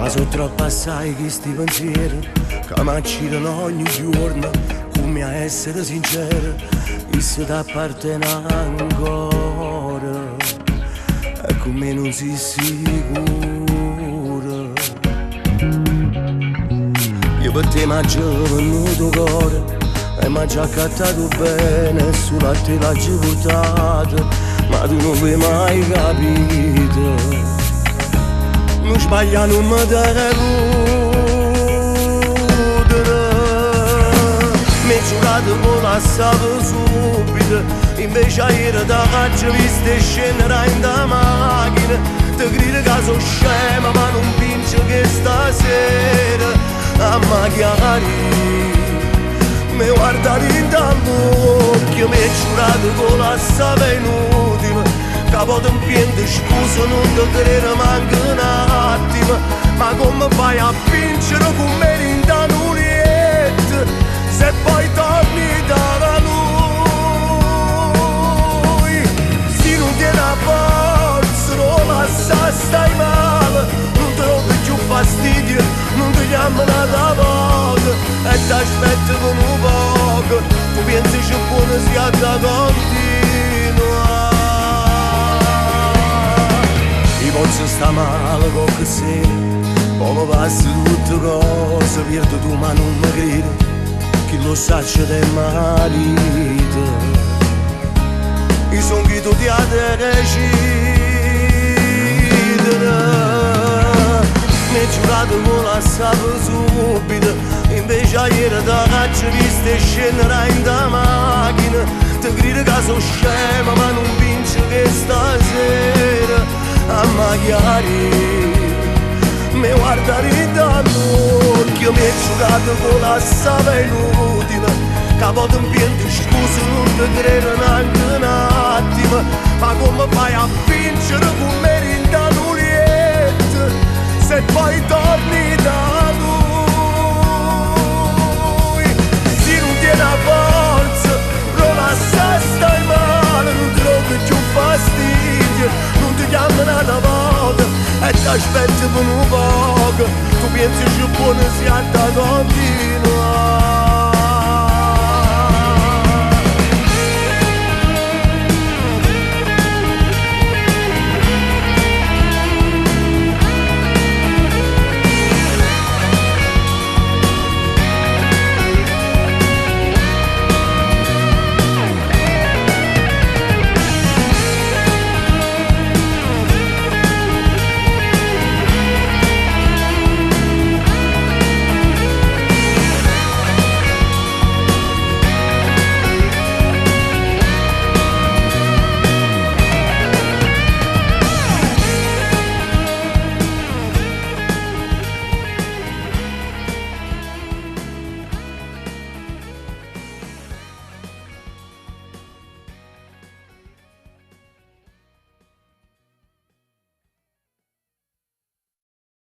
Ma so' troppo assai chisti pensieri che m'accidono ogni giorno, come a essere sincero, isso t'appartiene ancora e come non si sicuro. Io per te m'aggio venuto cuore e m'aggio accattato bene, solo a te l'aggio portato, ma tu non l'hai mai capito. Non sbaglia, non mi deludere. Mi giurato che lasciavo subito, invece ieri da faccio vista e scendere in da macchina. Ti grido che sono scema, ma non vince che stasera a magari mi guarda dentro all'occhio, mi giurato che lasciavo inutile. Capo in piedi scusa, non ti credo manco un attimo. Ma come fai a vincere con me in un letto se poi torni da lui? Se non tieni la forza, non lascia stai male, non ti rompi più fastidio, non ti chiamo un'altra volta e ti aspetto con un poco, tu pensi che buono sia da continuare. Io posso sta male qualche sera, poi mi passa tutte cose, perdo tu ma non mi credo, chi lo sa c'è del marito. Io son chi tu ti ha decidere, mi giurato che lasciavo subito, invece ieri da faccio vista e scendere in da macchina, ti grido che sono scema ma non vince che stasera a magari mi guarda dentro all'occhio, mi giurato che lasciavo inutile, capo in piedi scusa non ti credo neanche un attimo, ma come fai a vincere con me in un letto se poi torni da lui? Se non tieni la forza, non lascia stai male, non ti rompi più fastidio, non ti chiamo un'altra volta e ti aspetto per un poco, tu pensi che buono sia da continuare.